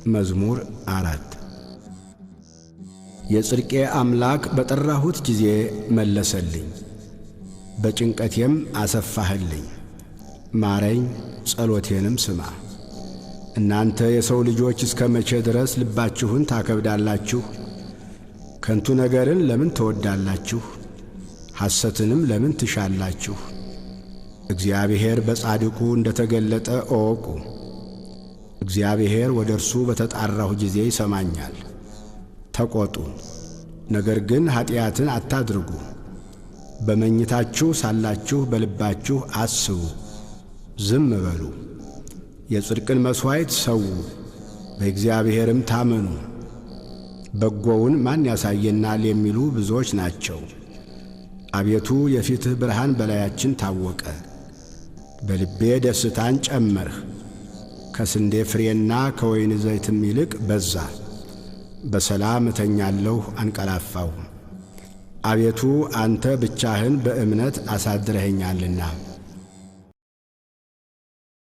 መዝሙር 4። የጽድቄ አምላክ በጠራሁት ጊዜ መለሰልኝ፣ በጭንቀቴም አሰፋህልኝ። ማረኝ፣ ጸሎቴንም ስማ። እናንተ የሰው ልጆች እስከ መቼ ድረስ ልባችሁን ታከብዳላችሁ? ከንቱ ነገርን ለምን ትወዳላችሁ? ሐሰትንም ለምን ትሻላችሁ? እግዚአብሔር በጻድቁ እንደ ተገለጠ እወቁ። እግዚአብሔር ወደ እርሱ በተጣራሁ ጊዜ ይሰማኛል። ተቈጡ፣ ነገር ግን ኀጢአትን አታድርጉ። በመኝታችሁ ሳላችሁ በልባችሁ አስቡ፣ ዝም በሉ። የጽድቅን መሥዋዕት ሰዉ፣ በእግዚአብሔርም ታመኑ። በጎውን ማን ያሳየናል የሚሉ ብዙዎች ናቸው። አቤቱ፣ የፊትህ ብርሃን በላያችን ታወቀ። በልቤ ደስታን ጨመርህ፣ ከስንዴ ፍሬና ከወይን ዘይትም ይልቅ በዛ። በሰላም እተኛለሁ አንቀላፋሁም። አቤቱ፣ አንተ ብቻህን በእምነት አሳድረኸኛልና።